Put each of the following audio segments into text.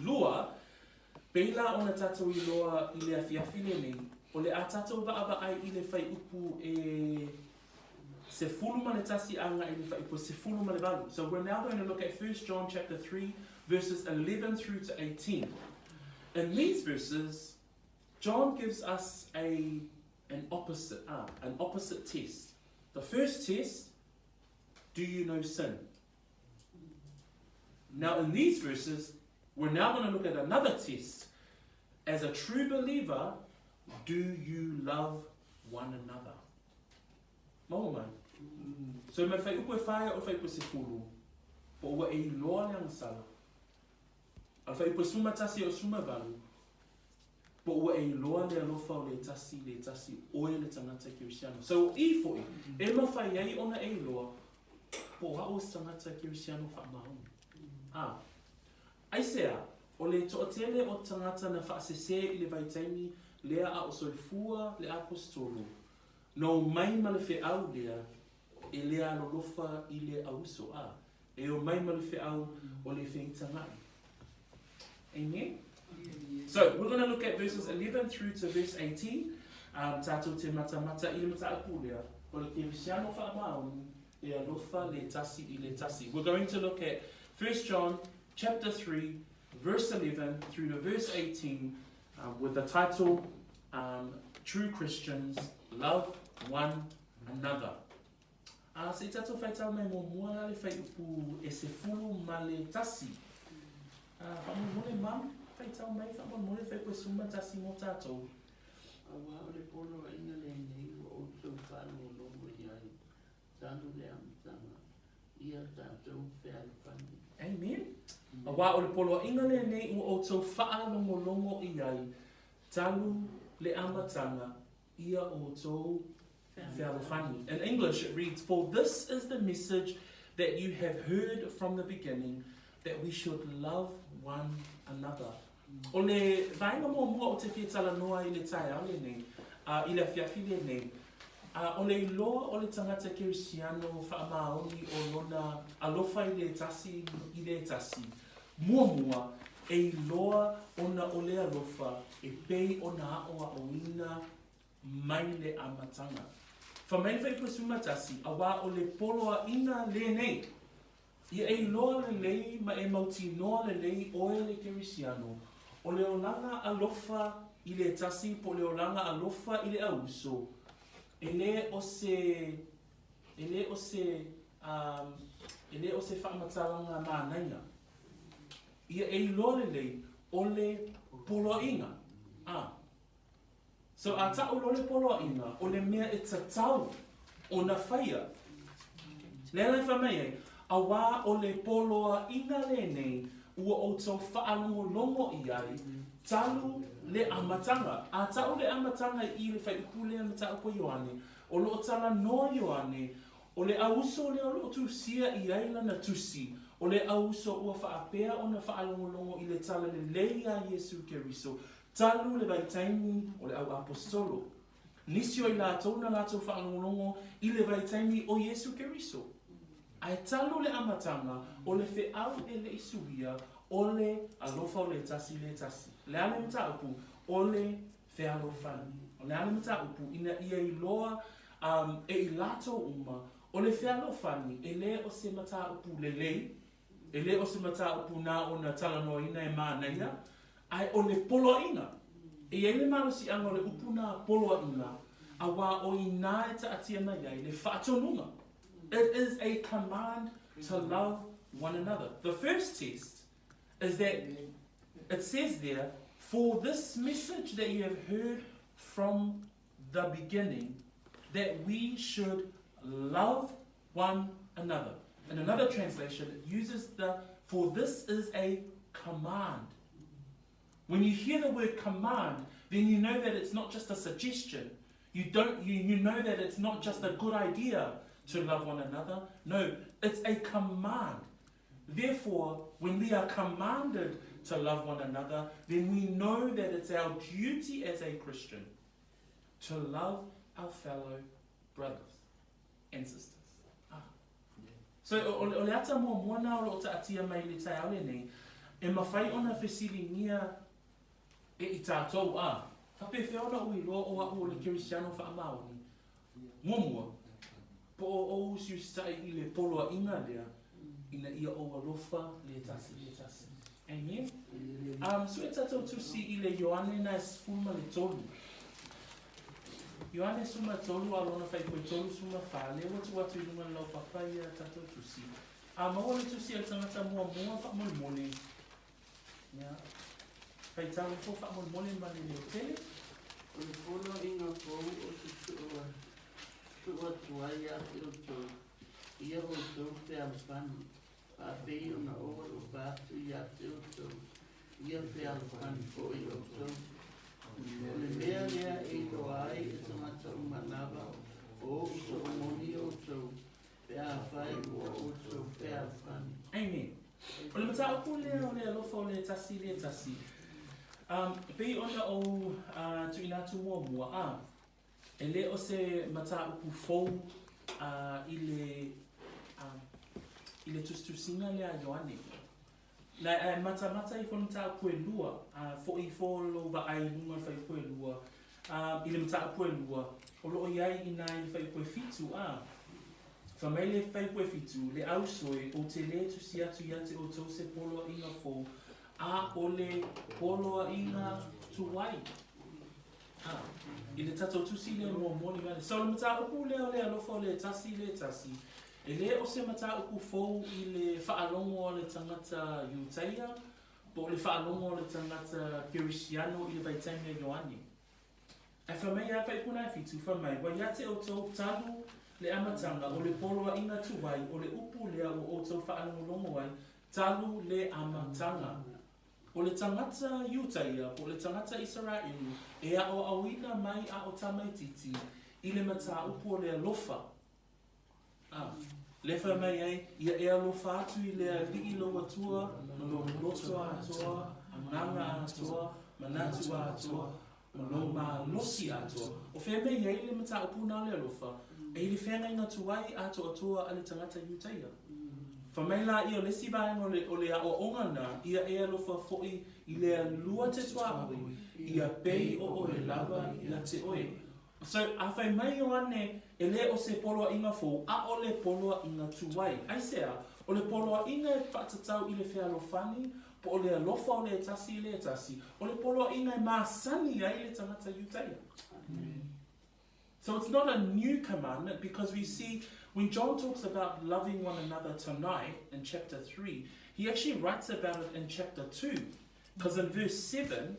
Lua, pēlā ona tātou iloa i le afiafi lenei, o le a tātou vaavaai i le fuaiupu e 11 agai i le fuaiupu e 18. So we're now going to look at 1 John chapter 3 verses 11 through to 18. In these verses, John gives us a an opposite, an opposite test. The first test, do you know sin? Now, in these verses, we're now going to look at another test. As a true believer, do you love one another? Maua mai. So mai fuaiupu e fa e oo i le fuaiupu e sefulu, po ua e iloa le agasala. A o le fuaiupu e 11 e oo i le 18, po ua e iloa le alofa o le tasi i le tasi, oe le tagata kerisiano. So o i foʻi, e mafai ai ona e iloa, po o a'u o se tagata kerisiano faamaoni. A, aisea, o le toatele o tagata na faasese i le vaitaimi lea a o soifua le Aposetolo, na omai ma le feau lea e le alolofa i le auuso, a, e omai ma le feau o le feitagaʻi. Amen? So, we're going to look at verses 11 through to verse 18. Tātou te matamata i le mataupu lea, o le kerisiano faamaoni e alofa le tasi i le tasi. We're going to look at 1 John chapter 3, verse 11 through to verse 18 with the title True Christians Love One Another. A, se i tatou faitau mai muamua la le fuaiupu e 11. A, faamolemole ma'am, faitau mai faamolemole le fuaiupu e 11 mo tatou. Auā o le poloaiga lenei ua outou faalogologo i ai, talu le amataga, ia tatou fealofani. Amen. Auā o le poloaiga lenei ua outou faalogologo i ai, talu le amataga, ia outou fealofani. In English it reads, For this is the message that you have heard from the beginning, that we should love one another. O le vaega muamua ou te fia talanoa i le taeao lenei, a, i le afiafi lenei, a, o le iloa o le tagata kerisiano faamaoni o lona alofa i le tasi i le tasi. Muamua, e iloa ona o le alofa e pei ona aʻoaʻoina mai le amataga. Fai mai le fuaiupu e 11, auā o le poloaiga lenei, ia e iloa lelei ma e mautinoa lelei oe le kerisiano, o le olaga alofa i le tasi po o le olaga alofa i le auuso, e le o se, e le o se, e le o se faamatalaga manaia. Ia e iloa lelei o le poloaiga, a. So a taʻu loa le poloaiga, o le mea e tatau ona faia. Lea la e fai mai ai, auā o le poloaiga lenei ua outou faalogologo i ai, talu le amataga. A taʻu le amataga i le fuaiupu lea mataupu a Ioane, o lo o talanoa Ioane, o le auuso lea o lo o tusia i ai lana tusi, o le auuso ua faapea ona faalogologo i le talalelei a Iesu Keriso, Talu le vaitaimi o le au aposetolo. Nisi o i latou na latou faalogologo i le vaitaimi o Iesu Keriso. Ae talu le amataga o le feau e le i suia o le alofa o le tasi le tasi. Le a le mataupu? O le fealofani. O le a le mataupu? Ina ia iloa e i latou uma o le fealofani e le o se mataupu lelei, E le o se mataupu na ona talanoaina e manaia, ae o le poloaiga. E i ai le malosiaga o le upu na poloaiga, auā o inā e taatia mai ai le faatonuga. It is a command to love one another. The first test is that it says there, for this message that you have heard from the beginning, that we should love one another. In another translation, it uses the, for this is a command. When you hear the word command, then you know that it's not just a suggestion. You don't you, you know that it's not just a good idea to love one another. No, it's a command. Therefore, when we are commanded to love one another, then we know that it's our duty as a Christian to love our fellow brothers and sisters. Ah. So, o, o le ata muamua nā o lo o taatia mai i le taeao lenei, E mafai ona fesiligia e i tatou, a faapefea ona ou iloa o a'u o le Kerisiano faamaoni? Muamua, po o ou usiusitai i le poloaiga lea ina ia ou alofa le tasi i le tasi. Amen? Um, sue tatou tusi i le Ioane na e 13. Ioane 13 a lona faipue 34, lea ua tuu atu i luga o le laupapa ia tatou tusi. A maua le tusi a le tagata muamua faamolemole, ia, faitau ifo faamolemole ma le leotele. O le poloaiga fou ou te tuu atu ai ia te outou, ia outou fealofani, faapei ona ou alofa atu ia te outou, ia fealofani foi outou. O le mea lea e iloa ai e tagata uma lava o oʻu soomoni outou, pe afai ua outou fealofani. Amen. O le mataupu lea o le alofa o le tasi i le tasi, um, e pei ona ou uh, tuuina atu muamua, a, e le o se mataupu fou uh, i le um, i le tusitusiga lea a Ioane. Na e matamata ifo le mataupu e lua, a foi ifo lou vaai i luga o le fuaiupu e lua, a, i le mataupu e lua, o lo o i ai i ina i le fuaiupu e fitu, a. Fai mai le fuaiupu e fitu, Le ausoe, ou te lē tusi atu ia te outou se poloaiga fou, a o le poloaiga tuai. A, i le tatou tusi lea muamua le mea lea. So, o le mataupu lea o le alofa o le tasi i le tasi, E le o se mataupu fou i le faalogo a le tagata Iutaia po o le faalogo a le tagata Kerisiano i le vaitaimi a Ioane. Ae fai mai ia Faaipunaefitu, fai mai, Ua ia te outou talu le amataga o le poloaiga tuai o le upu lea ua outou faalogologo ai, talu le amataga. O le tagata Iutaia po o le tagata Isaraelu e aoaoina mai a o tamaititi i le mataupu o le alofa. A, lea fai mai ai, ia e alofa atu i le Alii lou Atua ma lou loto atoa, agaga atoa, manatu atoa, ma lou malosi atoa. O fea mea i ai le mataupu na o le alofa? E i le feagaiga tuai atoatoa a le tagata Iutaia. Fai mai la ia o le isi vaega o le, o le aoaoga na, ia e alofa foi i le alua te tuaoi, ia pei o oe lava ia te oe. So, a fai mai Ioane, e le o se poloaiga fou, a o le poloaiga tuai. Aisea? O le poloaiga e faatatau i le fealofani, po o le alofa o le tasi i le tasi, o le poloaiga e masani ai le tagata Iutaia. So it's not a new commandment because we see when John talks about loving one another tonight in chapter 3, he actually writes about it in chapter 2. Because in verse 7,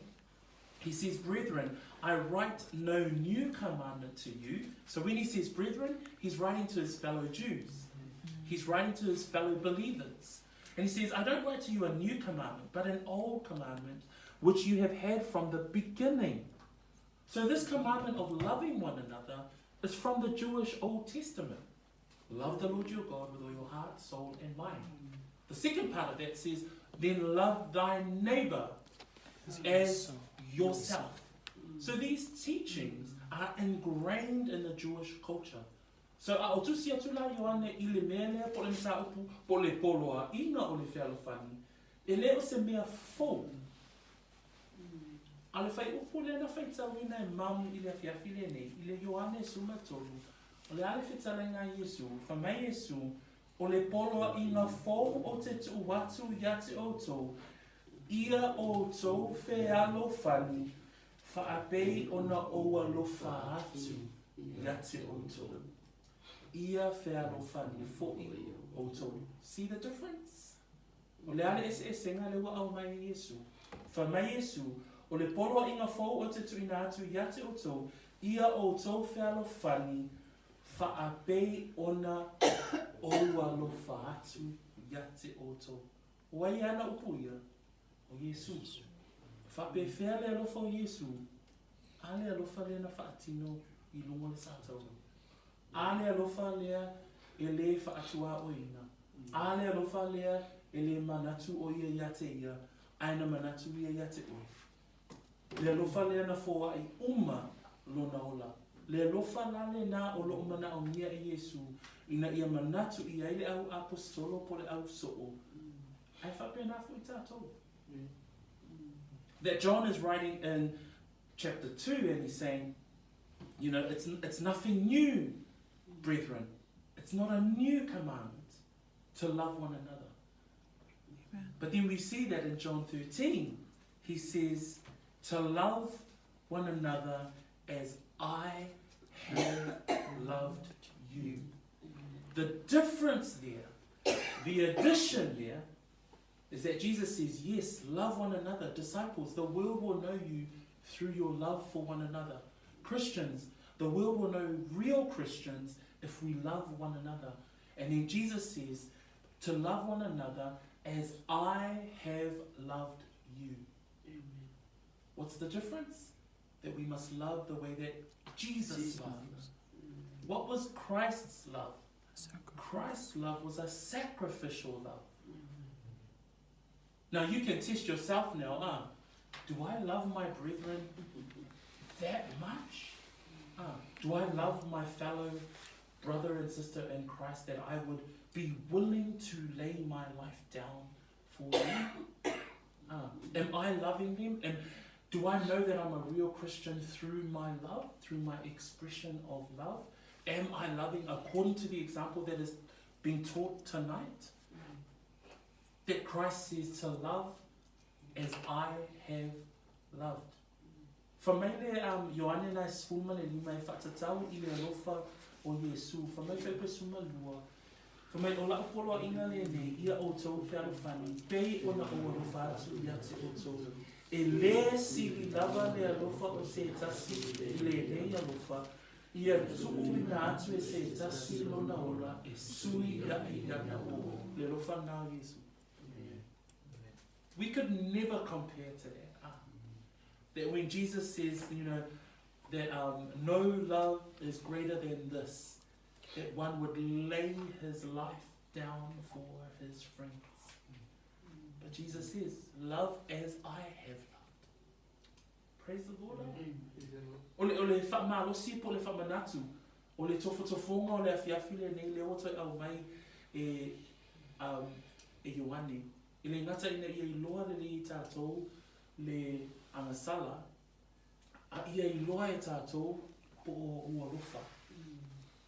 He says, Brethren, I write no new commandment to you. So when he says brethren, he's writing to his fellow Jews. He's writing to his fellow believers. And he says, I don't write to you a new commandment, but an old commandment which you have had from the beginning. So this commandment of loving one another is from the Jewish Old Testament. Love the Lord your God with all your heart, soul, and mind. The second part of that says, then love thy neighbor as yourself. So these teachings are ingrained in the Jewish culture. So a o tusi atu la Ioane i le mea lea po o le mataupu, po o le poloaiga o le fealofani, e le o se mea fou. A o le fuaiupu lea na faitauina e Mum i le afiafi lenei, i le Ioane 13, o le a le fetalaiga a Iesu, fai mai Iesu, O le poloaiga fou ou te tuu atu ia te outou, ia outou fealofani, faapei ona ou alofa atu ia te outou. Ia fealofani foi outou. See the difference? O le a le eseesega lea ua aumai e Iesu? Fai mai Iesu, O le poloaiga fou ou te tuuina atu ia te outou, ia outou fealofani, faapei ona ou alofa atu ia te outou. O ai ana upu ia? O Iesu. Faapefea le alofa o Iesu? A le alofa lea na faatino i luga o le sataua. A le alofa lea e lē faatuaoina. A le alofa lea e lē manatu o ia ia te ia, ae na manatu ia ia te oe. Le alofa lea na foai uma lona ola. Le alofa la lenā o lo o manaomia e Iesū ina ia manatu i ai le au aposetolo po o le au soo, ae faapena foi tatou. That John is writing in chapter 2 and he's saying, you know, it's, it's nothing new, brethren. It's not a new commandment to love one another. Amen. But then we see that in John 13, he says, to love one another as I have loved you. The difference there, the addition there, is that Jesus says, Yes, love one another. Disciples, the world will know you through your love for one another. Christians, the world will know real Christians if we love one another. And then Jesus says, To love one another as I have loved you. Amen. What's the difference? That we must love the way that Jesus, Jesus. loved. What was Christ's love? Christ's love was a sacrificial love. Now you can test yourself now, huh? Do I love my brethren that much? Huh? Do I love my fellow brother and sister in Christ that I would be willing to lay my life down for them? Huh? Am I loving them? And do I know that I'm a real Christian through my love, through my expression of love? Am I loving according to the example that is being taught tonight? That Christ says to love as I have loved. Fa mai le um, Ioane na e sefulu ma le lima e faatatau i le alofa o Iesu. Fa mai faipe suma lua. Fa mai o la'u poloaiga lenei ia outou fealofani, pei ona ou alofa atu ia te outou. E lē sili lava le alofa o se tasi i lenei alofa, ia tuuina atu e se tasi lona ola e sui ai ia o le alofa na o Iesu. We could never compare to that. Ah. That when Jesus says, you know, that um, no love is greater than this, that one would lay his life down for his friends. But Jesus says, love as I have loved. Praise the Lord. O le, o le whaamalosi po le whaamanatu, o le tofotofoga o le afiafi lenei lea ua toe aumai e, um, e Ioane. E le gata ina ia iloa lelei e tatou le agasala, a ia iloa e tatou po o ua alofa.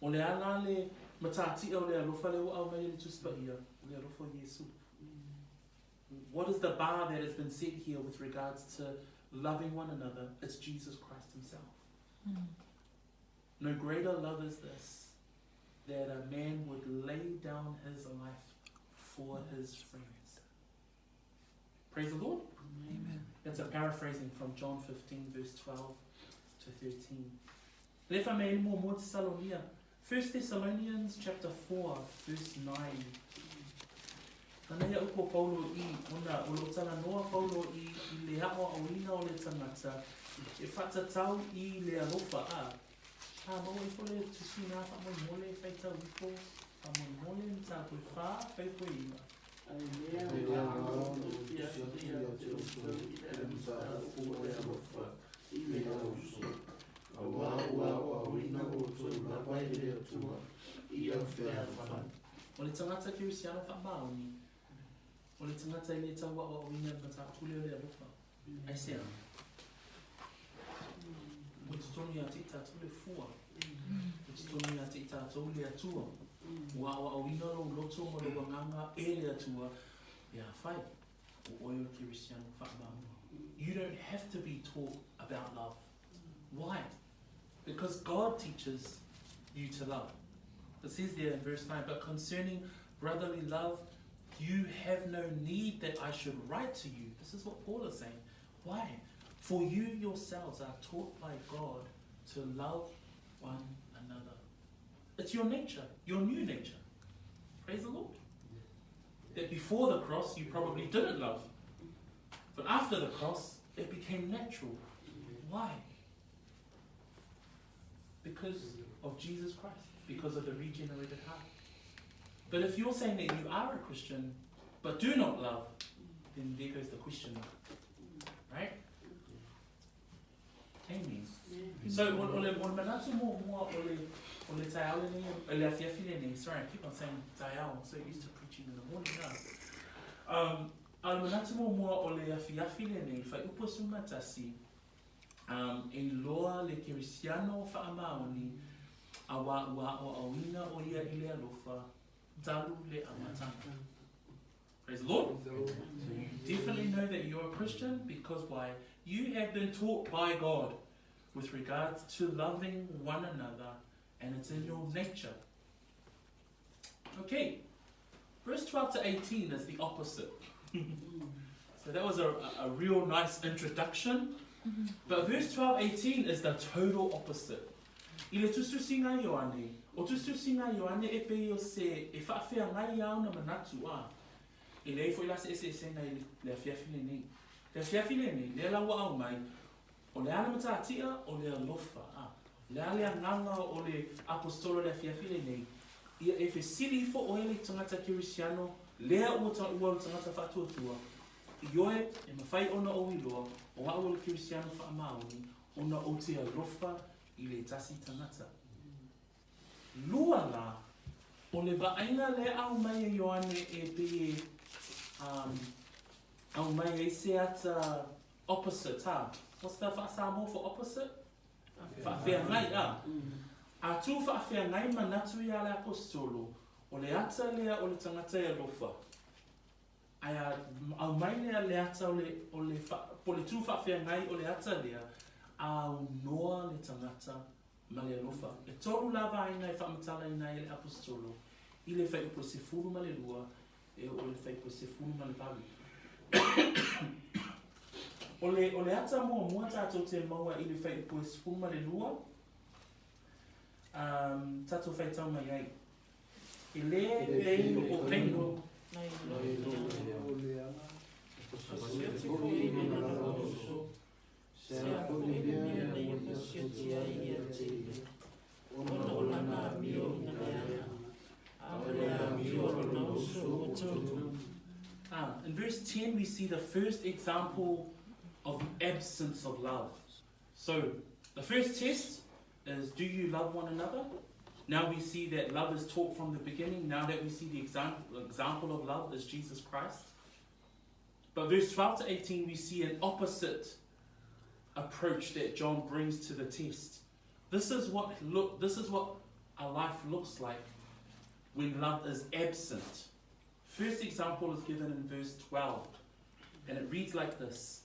O le a la le matatia o le alofa lea ua aumai e le Tusi Paia? O le alofa o Iesu. What is the bar that has been set here with regards to loving one another? It's Jesus Christ himself. No greater love is this, that a man would lay down his life for his friends. Praise the Lord. Amen. That's a paraphrasing from John 15, verse 12 to 13. Lefa me mo mo Thessalonia. 1 Thessalonians chapter 4, verse 9. Ana ia upo Paulo i ona o lo talanoa Paulo i i le aʻoaʻoina o le tagata e faatatau i le alofa a a maua ifo le tusi na faamolemole e faitau ifo faamolemole mataupu e fa faipo e iva. A i lea aoga o lo tusi atu ia te outou i le mataupu o le alofa i le auso, auā ua aoaoina outou lava e le Atua i au fealofani. O le tagata kerisiano faamaoni, o le tagata e le tau aoaoina i le mataupu lea o le alofa. Aisea? Ua totonu ia te i tatou le fua. Ua totonu ia te i tatou le Atua. Ua aoaoina lou loto ma lou agaga e le Atua e afai o oe o le kerisiano faamaoni. You don't have to be taught about love. Why? Because God teaches you to love. It says there in verse 9, but concerning brotherly love, you have no need that I should write to you. This is what Paul is saying. Why? For you yourselves are taught by God to love one another. It's your nature, your new nature. Praise the Lord. That before the cross, you probably didn't love. But after the cross, it became natural. Why? Because of Jesus Christ, because of the regenerated heart. But if you're saying that you are a Christian, but do not love, then there goes the question mark. Right? Amen. So, o, o le, o le manatu muamua o le, o le taeao lenei, o le afiafi lenei, sorry, I keep on saying taeao, I'm so used to preaching in the morning now. Um, A o le manatu muamua o le afiafi lenei, Fuaiupu 11, um, e iloa le Kerisiano faamaoni, auā ua aoaoina ʻo ia i le alofa, talu le amataga. Praise the Lord. So you definitely know that you're a Christian because why? You have been taught by God with regards to loving one another and it's in your nature. Okay, verse 12 to 18 is the opposite. so that was a, a real nice introduction. But verse 12, 18 is the total opposite. I le tusitusiga a Ioane, o tusitusiga a Ioane e pei o se e faafeagai a ona manatu, a e leai foi la se eseesega i le afiafi lenei. Le afiafi lenei, lea la ua aumai, o le a le matatia, o le alofa, a o le a le agaga o le aposetolo i le afiafi lenei, ia e fesili ifo oe le tagata Kerisiano lea ua taua o le tagata faatuatua, Ioe, e mafai ona ou iloa, o au o le Kerisiano faamaoni, ona ou te alofa i le tasi tagata. Lua la, o le vaaiga lea aumai e Ioane e pei e um, aumai ai se ata opposite, ha? What's the faa-Samoa for opposite? Faafeagai, a. A tū faafeagai manatu iā le Aposetolo, o le ata lea o le tagata e alofa, Ae a aumai lea le ata o le, o le, po o le tū faafeagai o le ata lea, aunoa le tagata ma le alofa. E tolu la vaega e faamatalaina ai e le Aposetolo i le fuaiupu e 12 e oo i le fuaiupu e 18. O le, o le ata muamua tatou te maua i le fuaiupu e 12, um, tatou faitau mai ai. E lē pei o Kaino. In verse 10 we see the first example of the absence of love. So, the first test is do you love one another? Now we see that love is taught from the beginning. Now that we see the example, example of love is Jesus Christ. But verse 12 to 18, we see an opposite approach that John brings to the test. This is what look this is what a life looks like when love is absent. First example is given in verse 12, and it reads like this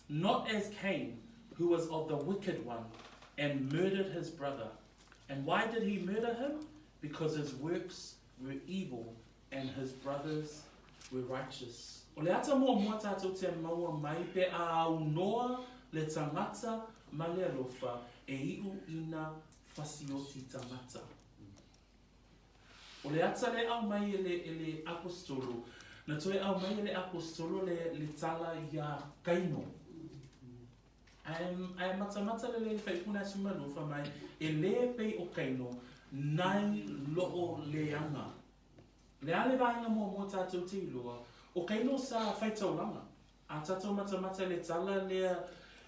Not as Cain, who was of the wicked one, and murdered his brother. And why did he murder him? Because his works were evil and his brothers were righteous. O le ata muamua tātou te maua mai pe a aunoa le tangata ma le alofa e iu ina fasioti tangata. O le ata le aumai e le, e le Aposetolo, na toe aumai e le Aposetolo le, le tala iā Kaino. Ae, ae matamata lelei le faipuna a Sumalua fai mai, e lē pei o Kaino, nai loo leaga. Le a le vaega muamua tātou te iloa, o Kaino sa faitaulaga. A tatou matamata le tala lea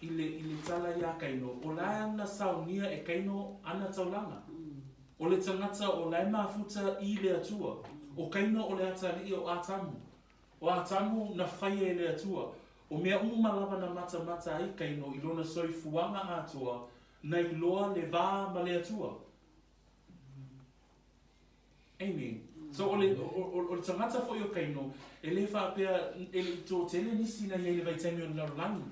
i le, i le tala iā Kaino, o la na saonia e Kaino ana taulaga. O le tagata o la e mafuta i le Atua. O Kaino o le atalii o Atamu. O Atamu na faia e le Atua. O mea uma lava na matamata ai Kaino i lona soifuaga atoa, na iloa le va ma le Atua. Amen. So o le, o, o, le tagata foi o Kaino, e le faapea, e le i tōtele nisi na i ai le vaitaimi o le lalolagi.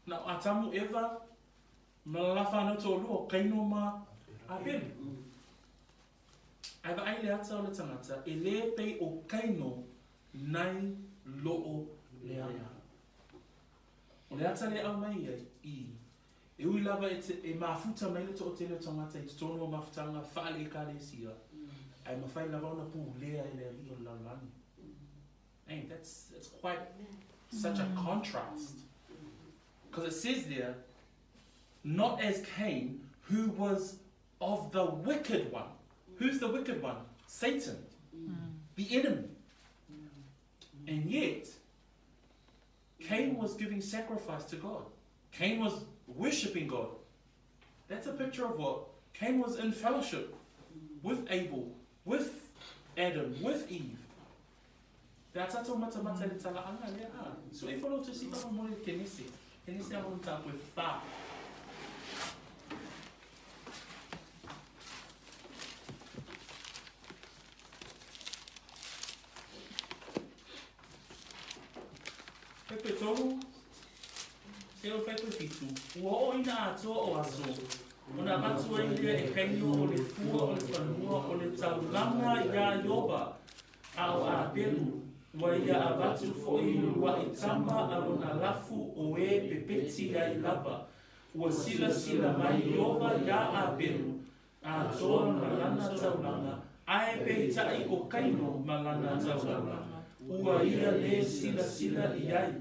Na o Atamu, Eva, ma la whanau toʻalua, o Kaino ma Apelu. Ae vaai le ata o le tagata, e lē pei o Kaino nai loo leaga. O le ata le aumai ai, i, E ui lava e te, e mafuta mai le toʻatele o tagata i totonu o mafutaga faale-Ekalesia, ae mafai lava ona pulea e le Alii o le lalolagi. Man, that's, that's quite such a contrast. Because it says there, not as Cain, who was of the wicked one. Who's the wicked one? Satan, the enemy. And yet, Cain was giving sacrifice to God. Cain was worshipping God. That's a picture of what? Cain was in fellowship with Abel, with Adam, with Eve. Pe a tatou matamata i le talaaga lea, a, sue ifo lou tusi faamolemole i le Kenese, Kenese a lona mataupu e fa. Faipu e tolu, seia o le faipu e fitu, ua oo ina atoa o aso, ona avatu ai lea e Kaino o le fua o le fanua o le taulaga iā Ioba, a o Apelu, ua ia avatu foi i uluaʻi tama a lona lafu o e pepeti ai lava. Ua silasila mai Ioba iā Apelu, Atoa ma lana taulaga, ae peitai ʻo Kaino ma lana taulaga, ua ia lē silasila i ai.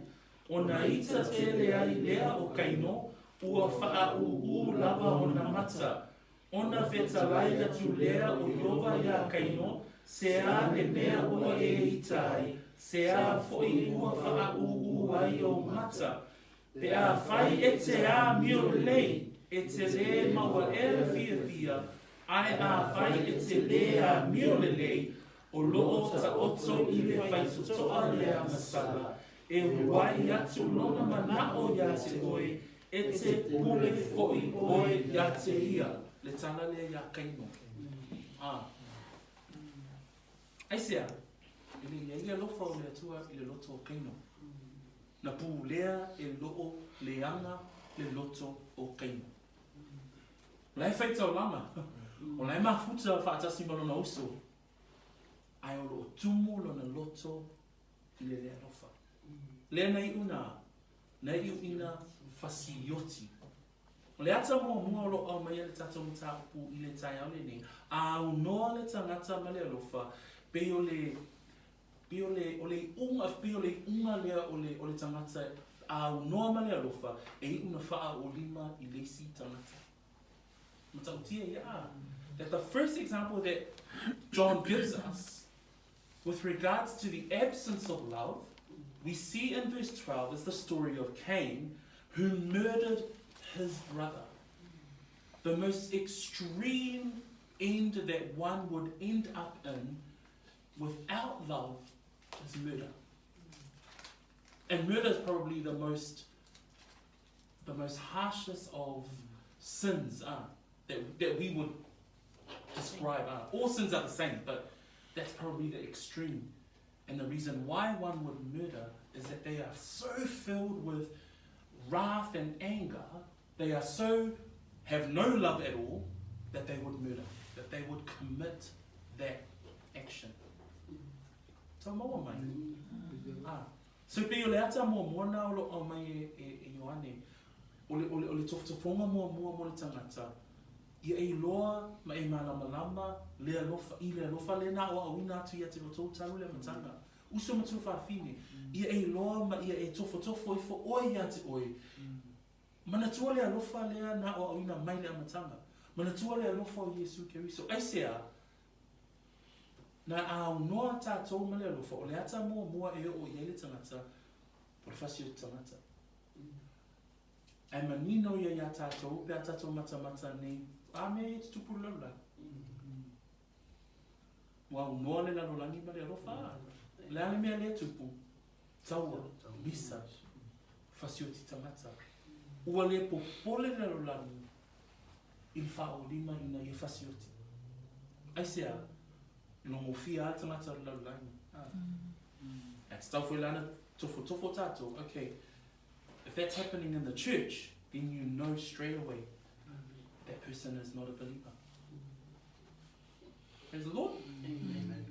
Ona ita tele ai lea o Kaino, ua faaʻūʻū lava ona mata. Ona fetalai atu lea o Ioba iā Kaino, Se a le mea ua e ita ai, se a foʻi ua faaʻūʻū ai ou mata? Pe afai e te amio lelei, e te lē maua ea le fiafia, ae afai e te lē amio lelei, o loo taoto i le faitotoa le agasala, e huai atu lona manaʻo iā te oe, e te pule foʻi oe iā te ia. Le tala lea iā Kaino. A. Aisea? E le i ai le alofa o le Atua i le loto o Kaino. Na pulea e loo leaga le loto o Kaino. O la e faitaulaga, o la e mafuta faatasi ma lona uso, ae o loo tumu lona loto i le le alofa. Lea na iu na, na iu ina fasioti. O le ata muamua o lo o aumaia le tatou mataupu i le taeao lenei, a aunoa le tagata ma le alofa, pei o le, pei o le, o le iuga, pei o le iuga lea o le, o le tagata a aunoa ma le alofa, e iu na faaolima i le isi tagata. Matautia ia, a. That the first example that John gives us with regards to the absence of love, we see in verse 12 is the story of Cain, who murdered his brother. The most extreme end that one would end up in without love is murder. And murder is probably the most the most harshest of sins uh, that, that we would describe. Uh. All sins are the same, but that's probably the extreme. And the reason why one would murder is that they are so filled with wrath and anger, they are so have no love at all, that they would murder, that they would commit that action. Tau maua mai. Ah. So pei o le ata muamua na o lo aumai e, e, e Ioane, o le, o le, o le tofotofoga muamua mo le tagata, ia e iloa ma e malamalama le alofa, i le alofa lena aoaoina atu ia te outou talu le amataga. Uso ma tuafafine, ia e iloa ma ia e tofotofo ifo oe ia te oe. Manatua le alofa lea na aoaoina mai le amataga. Manatua le alofa o Iesu Keriso. Aisea? Na aunoa tatou ma le alofa, o le ata muamua e oo i ai le tagata, o le fasi o te tagata. Ae manino ia iā tatou pe a tatou matamata nei, a mea ia e tutupu i le lalolagi. Ua aunoa le lalolagi ma le alofa, a? O le a le mea lea e tupu? Taua, misa, fasioti tagata. Ua le popole le lalolagi i le faaolima ina ia fasioti. Aisea? Logofia lava le tagata o le lalolagi. Ae tatau foi la ona tofotofo tatou, okay, if that's happening in the church, then you know straight away that person is not a believer. Praise the Lord. Amen.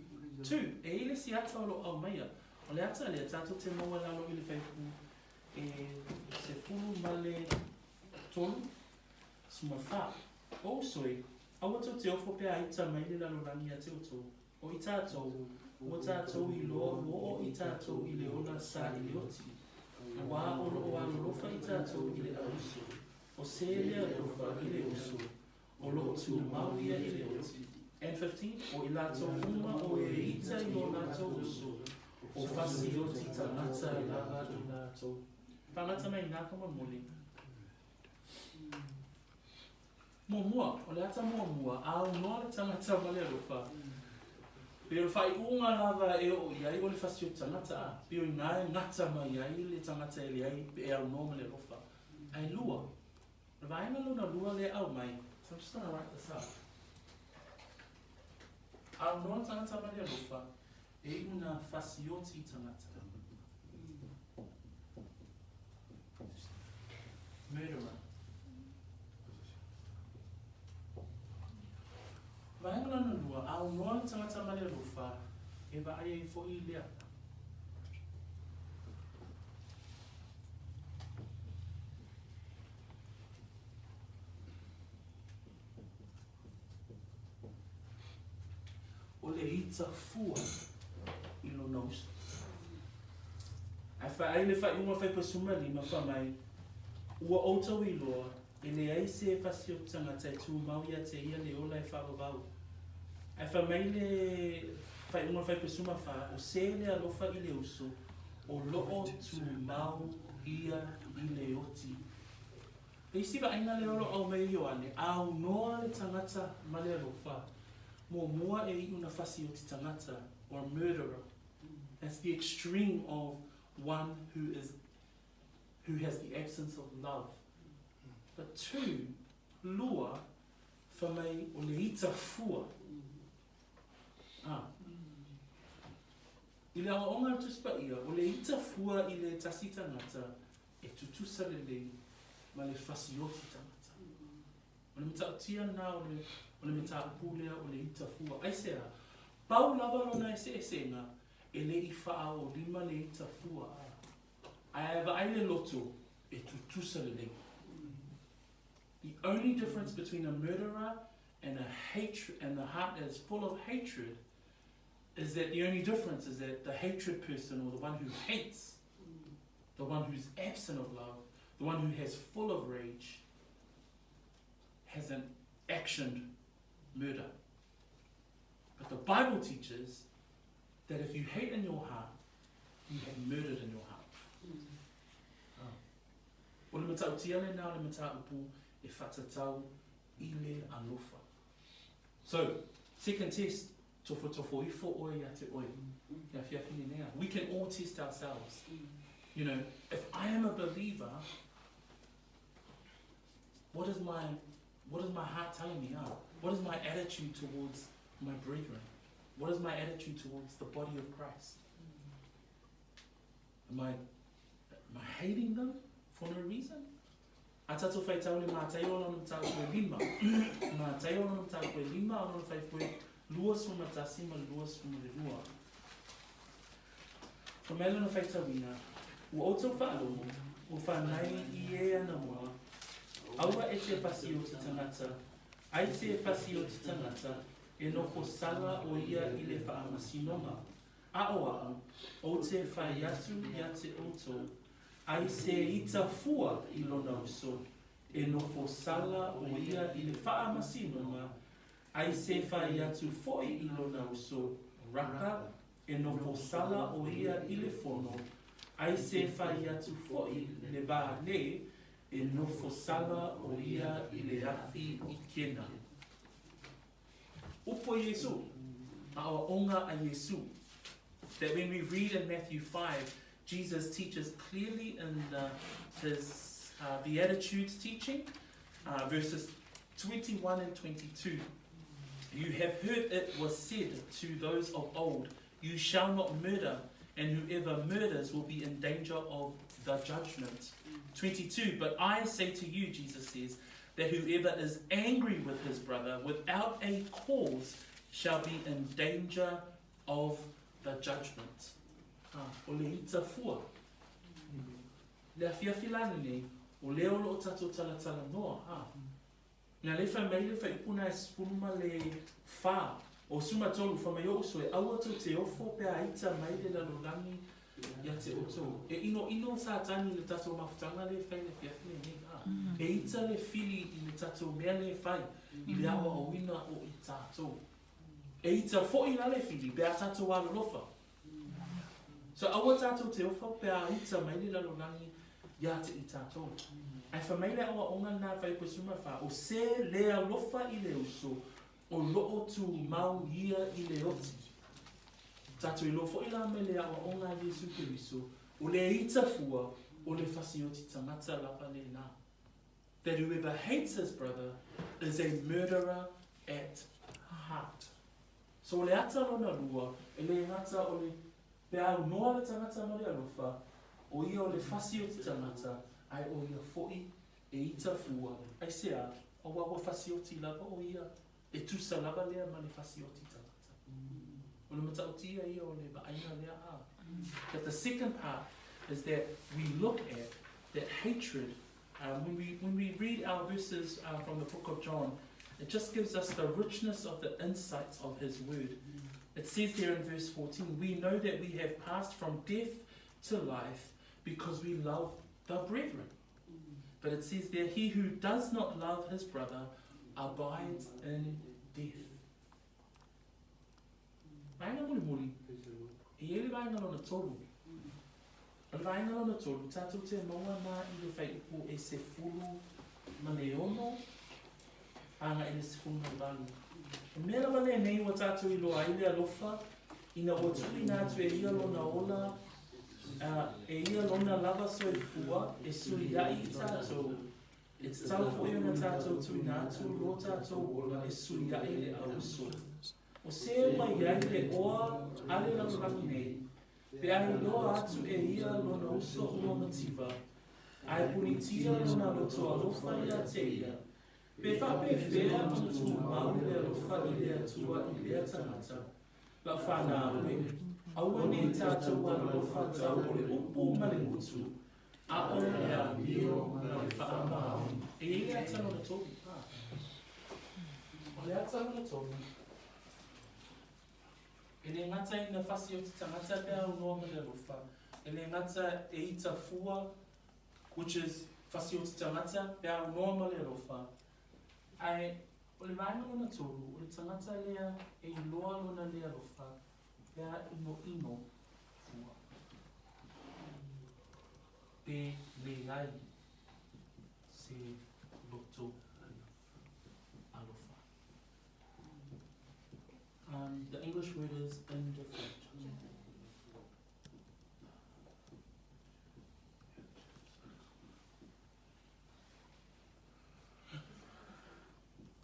Two, e i le isi ata o lo o aumaia. O le ata lea, tatou te maua i lalo i le faipū e sefulu ma le tolu, suma fa. O uso e, aua tou te ofo pe a ita mai le lalolagi ia te outou. O i tatou, ua tatou iloa ua oo i tatou i le ola sa i le oti, auā o loo alolofa i tatou i le auso. O se le alofa i le uso, o loo tumau ia i le oti. And 15, O i latou uma o e ita i o latou uso, o fasi oti tagata e lava i latou. Tagata mai nā ka momoli. Muamua, o le ata muamua, a aunoa le tagata ma le alofa. Pei o le faaiuga lava e oo i ai o le fasioti tagata, a, pei o i ina e gata mai ai le tagata e leai pe e aunoa ma le alofa. Ae lua, o le vaega lona lua lea e aumai, so I'm just gonna write this up. Aunoa le tagata ma le alofa, e iu ina fasioti tagata. Murderer. Vaega lona lua, aunoa le tagata ma le alofa e vaai ai foi i le ala. O le ita fua i lona uso. Ae fai le faaiuga 15 fai mai, Ua outou iloa, e leai se fasioti tagata e tumau ia te ia le ola e faavavau. Ae fai mai le faaiuga 14, O se le alofa i le uso, o loo tumau ia i le oti. Le isi vaaiga lea o lo o aumai e Ioane, aunoa le tagata ma le alofa, muamua e iu ina fasioti tagata, or murderer. That's the extreme of one who is who has the absence of love. But two, lua, fai mai o le ita fua. Ah. I le aoaoga a le Tusi Paia, o le ita fua i le tasi tagata e tutusa lelei ma le fasioti tagata. O le matautia lena o le, o le mataupu lea o le ita fua. Aisea? Pau lava lona eseesega, e le i faaolima le ita fua. Ae a vaai le loto, e tutusa lelei. The only difference between a murderer and a hatred and the heart that is full of hatred is that the only difference is that the hatred person or the one who hates, the one who's absent of love, the one who has full of rage, hasn't actioned murder. But the Bible teaches that if you hate in your heart, you have murdered in your heart. O le matautia lena o le mataupu e whatatau i le alofa. So, second test, tofotofo ifo oe ia te oe. Kia whiawhine nea. We can all test ourselves. You know, if I am a believer, what is my what is my heart telling me? Ah, what is my attitude towards my brethren? What is my attitude towards the body of Christ? Am I, am I hating them for no reason? A tatou faitau le Mataio lona mataupu e lima. Mataio lona mataupu e lima, a lona faipue 21 ma le 22. Fai mai lona faitauina, Ua outou faalogo, ua fanai i e anamua, aua e te fasioti tagata, ai te fasioti tagata, e nofo sala o ia i le faamasinoga. A o a'u, ou te fai atu ia te outou, ai se ita fua i lona uso, e nofo sala o ia i le faamasinoga, ai se fai atu foi i lona uso, Raka, e nofo sala o ia i le fono, ai se fai atu foi le va le, e nofo sala o ia i le afi i kena. Upu a Iesu, aoaoga a Iesu. That when we read in Matthew 5, Jesus teaches clearly in the, his uh, Beatitudes teaching, uh, verses 21 and 22. You have heard it was said to those of old, You shall not murder, and whoever murders will be in danger of the judgment. 22. But I say to you, Jesus says, that whoever is angry with his brother without a cause shall be in danger of the judgment. Ah, o le ita fua. Le afiafi la lenei, o lea o loo tatou talatalanoa, ah. Na le fai mai le faaiupu na e 14 o 13, fai mai o'u soe, aua tou te ofo pe a ita mai le lalolagi ia te outou. E inoino Satani i le tatou mafutaga lea e fai i le afiafi lenei, a. E ita le fili i le tatou mea lea e fai i le aoaoina o i tatou. E ita foi la le fili pe a tatou alolofa. So aua tatou te ofo pe a ita mai le lalolagi ia te i tatou. Ae fai mai le aoaoga lena a Faipue 14, o se le alofa i le uso, o loo tumau ia i le oti. Tatou iloa foi la mai le aoaoga a Iesu Keriso, o le ita fua, o le fasioti tagata lava lena. That whoever hates his brother is a murderer at heart. So o le ata lona lua, e le gata o le peau noa le tagata ma le alofa, o ia o le fasioti tagata, ae o ia foi e ita fua, aisea? Aua ua fasioti lava o ia, e tusa lava lea ma le fasioti tagata. O le matautia ia o le vaaiga lea a. But the second part is that we look at that hatred. When we, when we read our verses from the book of John, it just gives us the richness of the insights of his word. It says there in verse 14, we know that we have passed from death to life because we love the brethren. But it says there, he who does not love his brother abides in death. Vaega mulimuli, e i ai le vaega lona tolu. O le vaega lona tolu, tatou te maua ana i le whaiupu e 16 agai i le 18. O mea lava lenei ua tatou iloa ai le alofa, ina ua tuuina atu e ia lona ola, e ia lona lava soifua e suiaʻi i tatou, e tatau foi ona tatou tuuina atu lo tatou ola e suiaʻi le auso. O se ua i ai le oa a le lalolagi nei, pe a iloa atu e ia lona uso ua mativa, ae punitia lona loto alofa ia te ia, pe faapefea ona tumau le alofa i le Atua i lea tagata, lau fanau e, aua ne i tatou alolofa tau o le upu ma le gutu, a o le amio ma le faamaoni. E i ai le ata lona tolu. O le ata lona tolu, e le gata ina fasi o te tagata pe aunoa ma le alofa, e le gata e ita fua, which is fasi o te tagata pe aunoa ma le alofa, ae o le vaega lona tolu, o le tagata lea e iloa lona le alofa, pe a inoino fua. Pe leai se loto alofa. The English word is indifferent.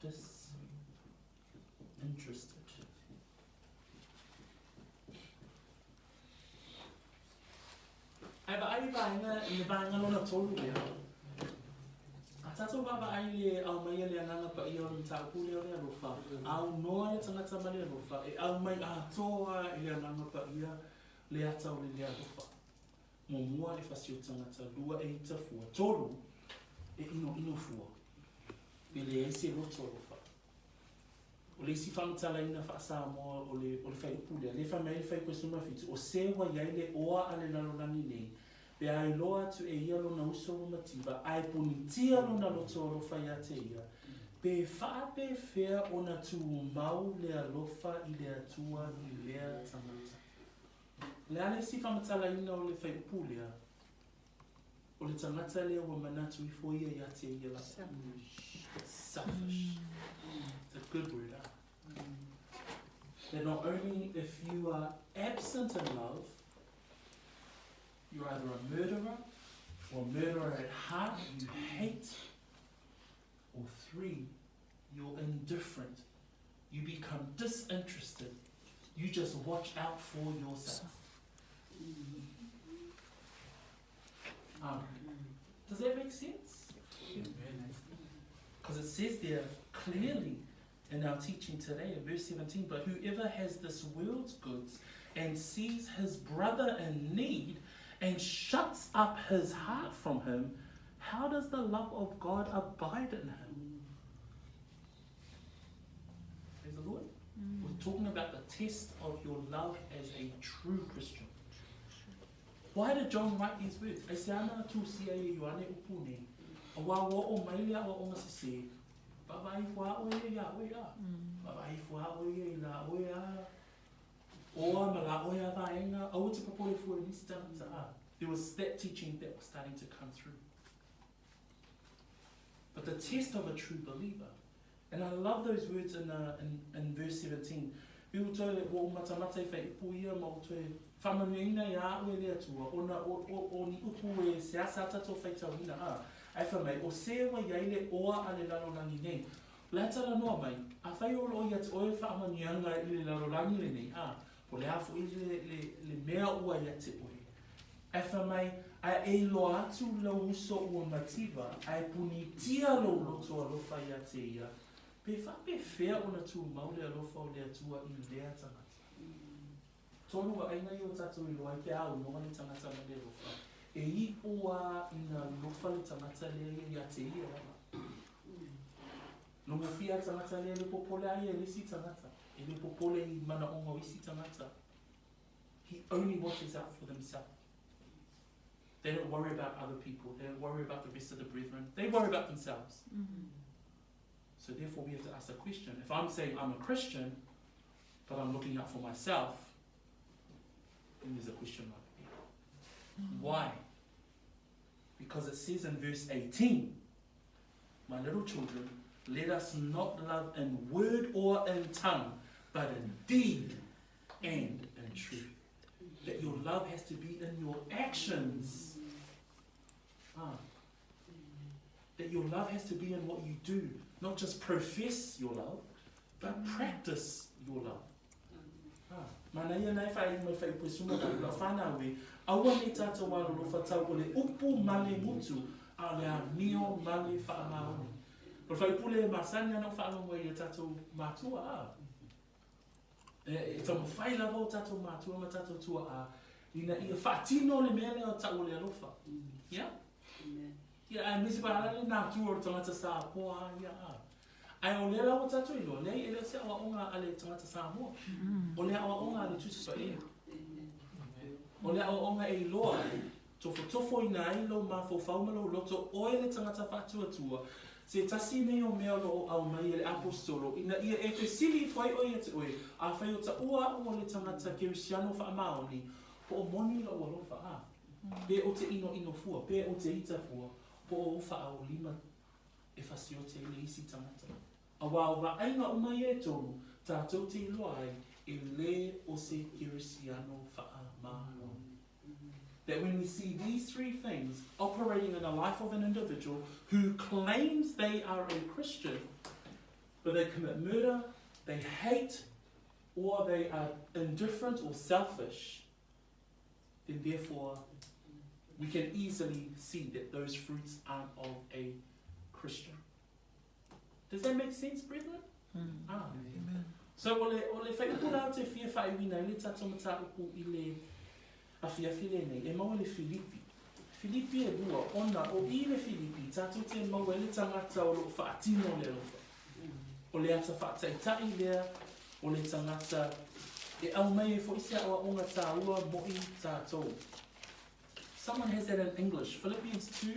Disinterested. Ae vaai i vaega i le vaega lona tolu lea. A tatou vaavaai i le aumaia le Agaga Paia o le mataupu lea o le alofa, aunoa le tagata ma le alofa e aumai atoa i le Agaga Paia le ata o le le alofa. Muamua e fasi o tagata, lua e ita fua, tolu e inoino fua. Pe leai se loto alofa. O le isi faamatalaina faa-Samoa o le, o le fuaiupu lea, lea e fai mai ai le fuaiupu e 17, o se ua i ai le oa a le lalolagi nei, pe a iloa atu e ia lona uso ua mativa, ae punitia lona loto alofa ia te ia, pe faapefea ona tumau le alofa i le Atua i lea tagata. O le a le isi faamatalaina o le fuaiupu lea? O le tagata lea ua manatu ifo ia ia te ia lava. Selfish. It's a good word, ah. That not only if you are absent in love, you're either a murderer or a murderer at heart, you hate, or three, you're indifferent. You become disinterested. You just watch out for yourself. Does that make sense? Because it says there clearly in our teaching today in verse 17, but whoever has this world's goods and sees his brother in need and shuts up his heart from him, how does the love of God abide in him? Praise the Lord. We're talking about the test of your love as a true Christian. Why did John write these words? Aisea na tusia ai e Ioane upu nei, Aua ua oo mai le aoaoga sesē, vaavaai ifo lava oe ia iā oe a, vaavaai ifo lava oe ia i la oe a oa ma la oe a vaega, aua te popole fua i nisi tangata a. There was that teaching that was starting to come through. But the test of a true believer, and I love those words in, in, in verse 17, Pei ua toe ua ou matamata i faaiupu ia ma ua toe faamanuiaina ia a'u e le Atua, ona o, o, o ni upu e seasea tatou faitauina, a. Ae fai mai, o se ua i ai le oa a le lalolagi nei. O le a talanoa mai, afai o lo o ia te oe faamanuiaga i le lalolagi lenei, a, po o le a foi le, le, le mea ua ia te oe. Ae fai mai, a e iloa atu lou uso ua mativa, ae punitia lou loto alofa ia te ia, Pe faapefea ona tumau le alofa o le Atua i lea tagata? Tolu vaaiga ia ua tatou iloa ai pe a aunoa le tagata ma le alofa, e iu a ina alofa le tagata lea ia ia te ia lava. Logofia le tagata lea e le popole a ia i le isi tagata, e le popole i manaoga o isi tagata. He only watches out for themself. They don't worry about other people, they don't worry about the rest of the brethren, they worry about themselves. So therefore we have to ask the question, if I'm saying I'm a Christian, but I'm looking out for myself, then there's a question mark there. Why? Because it says in verse 18, My little children, let us not love in word or in tongue, but in deed and in truth. That your love has to be in your actions. Ah. That your love has to be in what you do, not just profess your love, but practice your love. Ah, mana ia na e whai mai whai upu e suma na lau whanau e, aua nei tātou alolofa tau o le upu ma le ngutu, a o le amio ma le whaamaoni. O le whai le masani ana o whaalongo i a tātou mātua, a. E, e taumafai lava o tātou mātua ma tātou tua'a, ina ia faatino le mea lea o ta'u o le alofa. Ia? Ia, aemaise faaalala le natura o le tagata Samoa a ia a. Ae o lea la ua tātou iloa, leai e le o se aoaoga a le tagata Samoa. O le aoaoga a le Tusi Paia. O le aoaoga e iloa ai, tofotofoina ai lou mafaufau ma lou loto, oe le tagata faatuatua, se tasi nei o mea o lo o aumai e le Aposetolo, ina ia e fesili ifo ai oe ia te oe, Afai o taua a'u o le tagata Kerisiano faamaoni, po o moni lou alofa, a, pe o te inoino fua, pe o te ita fua, po o ou faaolima e fasiote ai le isi tagata. Auā o vaaiga uma ia e tolu, tatou te iloa ai, e lē o se Kerisiano faamaoni. That when we see these three things operating in the life of an individual who claims they are a Christian, but they commit murder, they hate, or they are indifferent or selfish, then therefore we can easily see that those fruits aren't of a Christian. Does that make sense, brethren? Mm. Ah. Amen. So, o le, o le whaiupu rā o te fia whaiuina i le tatou mataupu i le awhiawhi lenei, e maua le Filipi. Filipi e lua, ona o i le Filipi, tatou te maua i le tangata o loo whaatino le alofa. O le ata whaataitai lea o le tangata e au mai e fo isi a oa tāua mo i tātou. Someone has that in English. Philippians 2,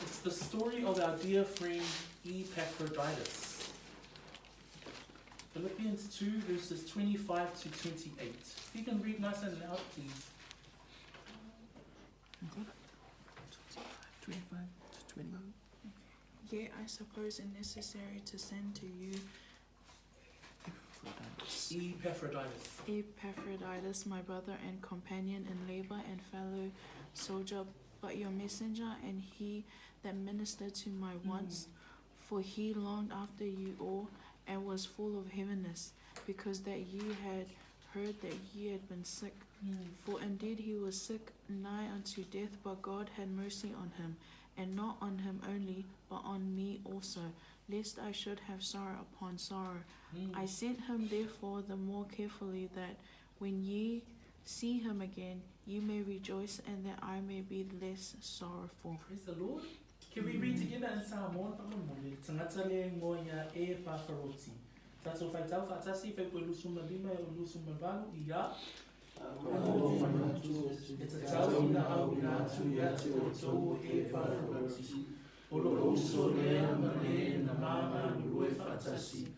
it's the story of our dear friend Epaphroditus. Philippians 2, verses 25 to 28. If you can read nice and loud, please. 25 to 28. Yet I suppose it necessary to send to you Epaphroditus. Epaphroditus. Epaphroditus, my brother and companion in labor and fellow soldier, but your messenger and he that ministered to my wants. For he longed after you all and was full of heaviness, because that ye had heard that ye had been sick. For indeed he was sick nigh unto death, but God had mercy on him, and not on him only, but on me also, lest I should have sorrow upon sorrow. I sent him therefore the more carefully, that when ye see him again, ye may rejoice, and that I may be less sorrowful. Praise the Lord. Can we read together in Samoan faamolemole, le tagata lea e ingoa ia Epafaroti. Tatou faitau faatasi, fai poe 25 e o 28 ia. E tatau ina auina atu ia te outou o Epafaroti, o lou uso lea ma le na ma galulue faatasi,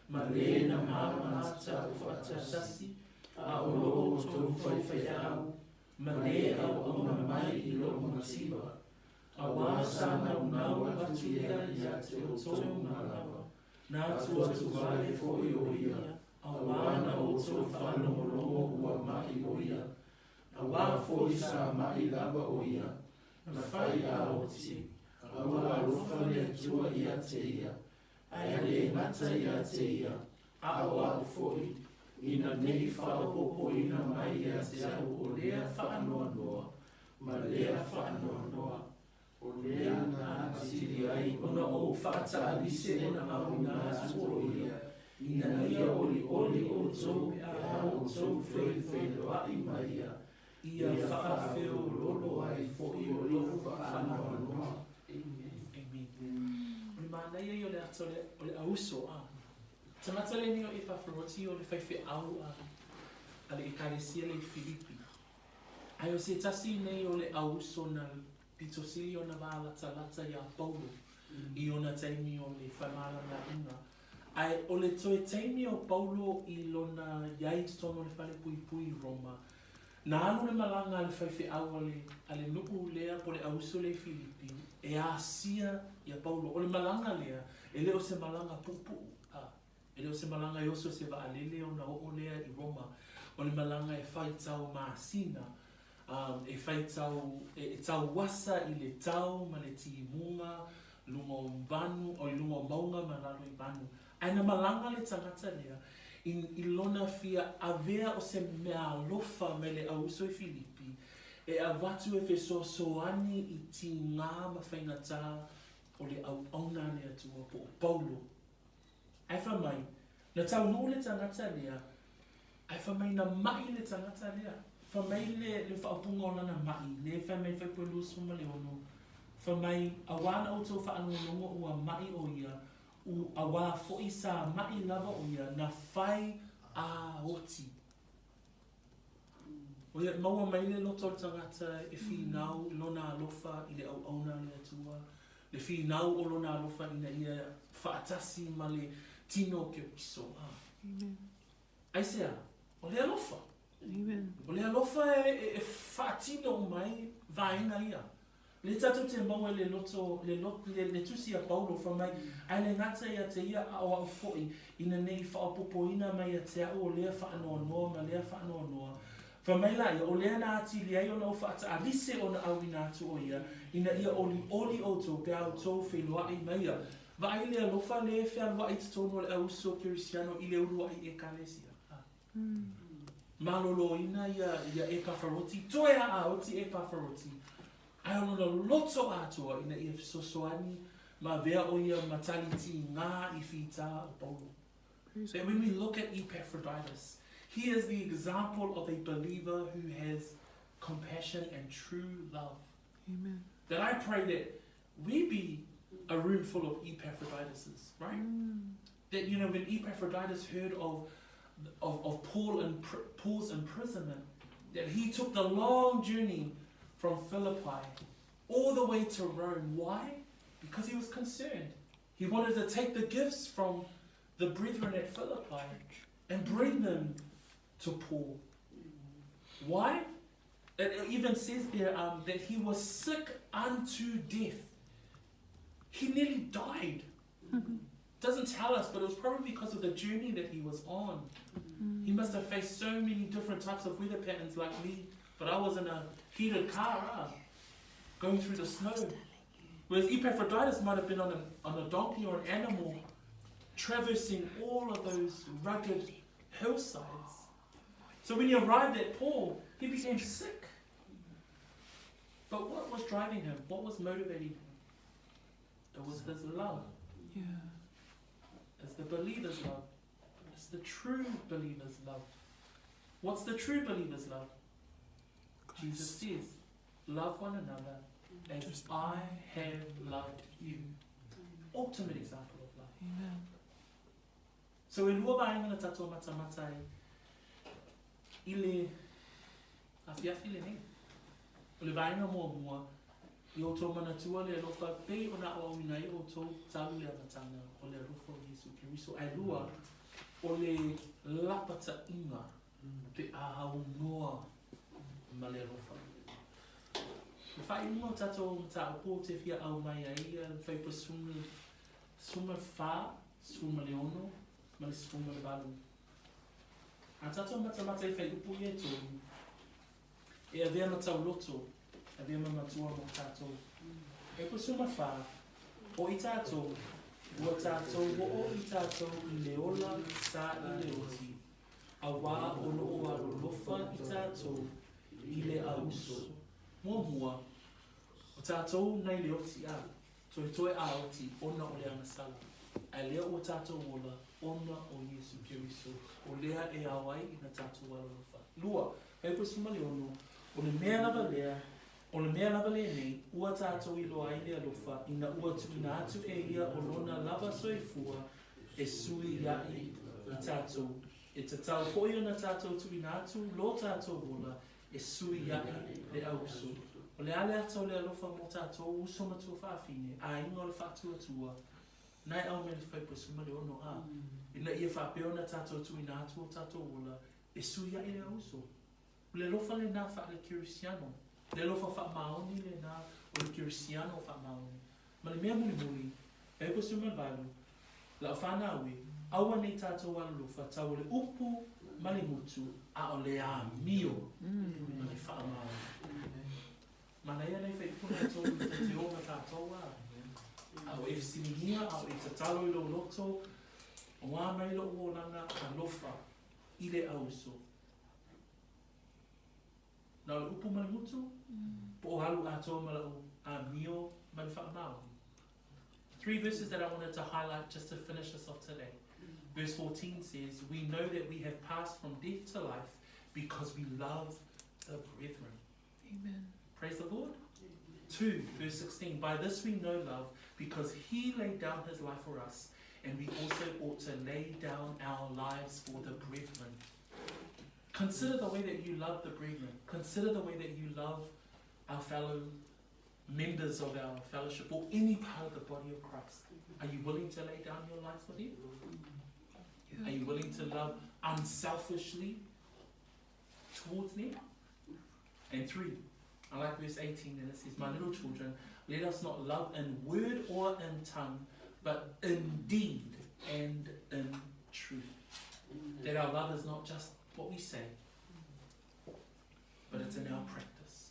ma le na ma mata'u faatasi, a o lo outou faifeau, ma le auauna mai i lou mativa, auā sa naunau atu ia ia te outou manava, na atuatu vale foi o ia. Auā na outou faalogologo ua maʻi ʻo ia, auā foi sa maʻi lava ʻo ia, na fai a oti, a ua alofa le Atua iā te ia, ae lē gata iā te ia, a ʻo aʻu foi, ina nei faaopoopoina mai iā te aʻu o lea faanoanoa ma lea faanoanoa, O lea na atili ai ona ou faataalise ona auina atu o ia, ina ia olioli outou pe a outou feilofeiloai ma ia, ia faafeoloolo ai foi o lou faanoanoa. Amen. O le manaia ia o le ata o le auso a. Tagata lenei o Epaforoti o le faifeau a a le Ekalesia le i Filipi. Ae o se tasi nei o le auso na pito sili ona vālatalata iā Paulo i ona taimi o le femalagaaiga. Ae o le toe taimi o Paulo i lona i ai i totonu o le falepuipui i Roma, na alu le malaga a le faifeau a le, a le nuu lea po o le auuso lea i Filipi e asia iā Paulo. O le malaga lea, e le o se malaga puupuu, a, e le o se malaga e oso i se vaalele ona oo lea i Roma. O le malaga e faitau masina, e faitau, e tauasa i le tau ma le timuga, luga o vanu, o i luga o mauga ma lalo i vanu. Ae na malaga le tagata lea i, i lona fia avea o se meaalofa mai le auuso i Filipi e avatu e fesoasoani i tigā ma faigata o le auauna a le Atua po o Paulo. Ae fai mai, na taunuu le tagata lea, ae fai mai na maʻi le tagata lea. Fai mai le, le faaupuga o lana maʻi, lea fai mai Fuaipue 26, fai mai, auā na outou faalogologo ua maʻi ʻo ia, u, auā foi sa maʻi lava ʻo ia, na fai a oti. ʻO ia, maua mai le loto o le tagata e finau i lona alofa i le auauna a le Atua, le finau o lona alofa ina ia faatasi ma le tino o Keriso. Amen. Aisea? O le alofa. Amen. O le alofa e, e, e faatino uma ai vaega ia. Lea tatou te maua i le loto, le, le, le tusi a Paulo, fai mai, Ae le gata ia te ia a o aʻu foi, ina nei faaopoopoina mai ia te aʻu o lea faanoanoa ma lea faanoanoa. Fai mai la ia, o lea na atili ai ona ou faataalise ona auina atu o ia, ina ia olioli outou pe a outou feiloai ma ia. Vaai le alofa lea e fealuai i totonu o le auuso Kerisiano i le uluai Ekalesia. Maloloina ia, ia Epafaroti, toe aaoti Epafaroti, ae o lona loto atoa ina ia fesoasoani ma avea ʻo ia ma tali tigā i fītā o Paulo. That when we look at Epaphroditus, he is the example of a believer who has compassion and true love. Amen. That I pray that we be a room full of Epaphroditus, right? Mm. That, you know, when Epaphroditus heard of, of, of Paul and Paul's imprisonment, that he took the long journey from Philippi all the way to Rome. Why? Because he was concerned. He wanted to take the gifts from the brethren at Philippi and bring them to Paul. Why? It even says there that he was sick unto death. He nearly died. Doesn't tell us, but it was probably because of the journey that he was on. He must have faced so many different types of weather patterns like me, but I was in a heated car, ah, going through the snow. Whereas Epaphroditus might have been on a, on a donkey or an animal, traversing all of those rugged hillsides. So when he arrived at Paul, he became sick. But what was driving him? What was motivating him? It was his love. Yeah. It's the believer's love. It's the true believer's love. What's the true believer's love? Christ. Jesus says, Love one another as Just I have loved you. Ultimate example of love. Amen. So e lua vaega na tatou matamata ai i le afiafi lenei. O le vaega muamua, i outou manatua le alofa pei ona aoaoina ai outou talu le amataga o le alofa o Iesu Keriso. Ae lua, o le lapataiga pe a aunoa ma le alofa. Le faaiuga o tatou mataupu ou te fia aumai ai ia le faipa 14, 16 ma le 18. A tātou matamata i whaiupu ia e tolu, e avea ma tauloto, avea ma matua mō tātou. E kusuma whā, o i tātou, ua tātou oo i tātou i le ola sa i le oti, auā o loo alolofa i tātou i le auso. Muamua, o tātou nai le oti a, toetoe a oti ona o le agasala, ae lea ua tātou ola ona o Iesu Keriso, o lea e ao ai ina tātou alolofa. Lua, 96, o le mea lava lea, o le mea lava lenei, ua tātou iloa ai le alofa, ina ua tuuina atu e ia o lona lava soifua e sui a'i i tātou. E tatau foi ona tātou tuuina atu lo tātou ola e sui a'i le auso. O le a le ata o le alofa mō tātou uso ma tuafafine, aiga o le faatuatua, na e aumai le 96 a, ina ia faapea ona tātou tuuina atu o tātou ola e sui a'i le auso. O le alofa lenā faale-Kerisiano, le alofa faamaoni lenā o le Kerisiano faamaoni. Ma le mea mulimuli, 98, lau fanau e, aua nei tātou alolofa tau o le upu ma le gutu, a o le amio ma le faamaoni. Manaia nei whaiupu nei tō i te te o ma tātou a. A o e fesiligia, a o e tatalo i lou loto, o ngā mai lou olaga alofa i le auso. Na o le upu ma le gutu, po o alu atoa ma lau amio ma le faamaoni. Three verses that I wanted to highlight just to finish us off today. Verse 14 says, We know that we have passed from death to life because we love the brethren. Amen. Praise the Lord. 2, verse 16, By this we know love, because he laid down his life for us, and we also ought to lay down our lives for the brethren. Consider the way that you love the brethren. Consider the way that you love our fellow members of our fellowship or any part of the body of Christ. Are you willing to lay down your life for them? Are you willing to love unselfishly towards them? And 3, I like verse 18, and it says, My little children, let us not love in word or in tongue, but in deed and in truth. That our love is not just what we say, but it's in our practice.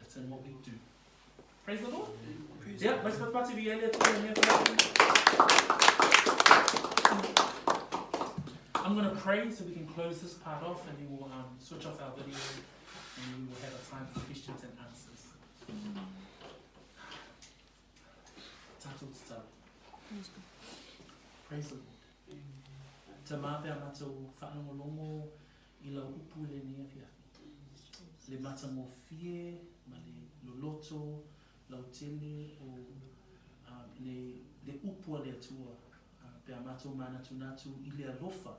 It's in what we do. Praise the Lord. Praise Yeah, the mas Lord. pati vi ele atu e mea whai. I'm going to pray so we can close this part off, and then we'll switch off our video and we will have a time for questions and answers. Tātou tatau. Praise God. Praise the Lord. Ta mā pea mātou whaalongolongo i lau upu le nei afiafi. Le matangofie, ma le loloto, lau tele o le upu a le Atua. Pea mātou mānatunatu i le alofa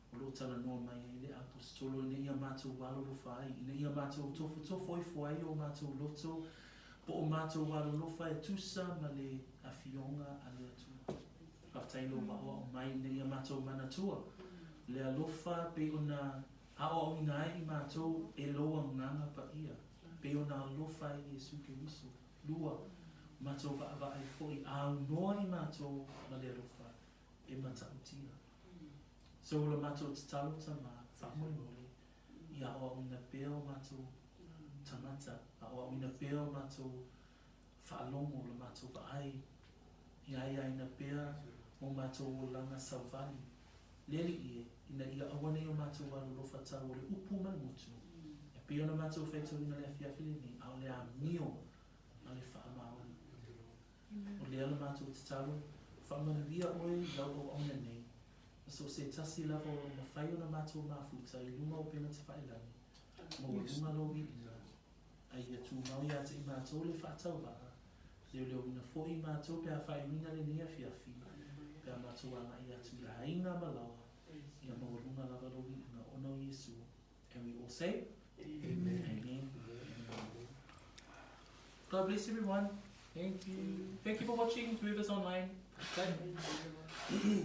o lo talanoa mai ai le aposetolo ina ia mātou alolofa ai, ina ia mātou tofotofo ifo ai o mātou loto, po o mātou alolofa e tusa ma le afioga a le Atua. Faafetai lou aoao mai ina ia mātou manatua. Le alofa pei ona aoaoina ai i mātou e lou agaga paia. Pei ona alofa ai Iesu Keriso. Lua, mātou vaavaai foi aunoa i mātou ma le alofa e matautia. So o la mātou tatalo Tama, faamolemole, ia aoaoina pea o mātou tagata, aoaoina pea o mātou faalogo, la mātou vaai, ia aiaina pea o mātou olaga sauvali. Le Alii e, ina ia aua nei o mātou alolofa tau o le upu ma le gutu. E pei ona mātou faitauina le afiafi lenei, a o le amio ma le faamaoni. O lea la mātou tatalo, faamanuia oe i lau auauna nei. Ma so o se tasi lava o lo o mafai ona mātou mafuta i luga o upega tafailagi, maualuga lou viiga, a ia tumau ia te i mātou le faatauvaa, leoleoina foi i mātou pe a faaiuina lenei afiafi, pe a mātou agai atu i aiga ma laoa, ia maualuga lava lou viiga ona o Iesu. And we all say, Amen. Amen. Amen. God bless everyone. Thank you. Thank you for watching. Whoever's online. Bye.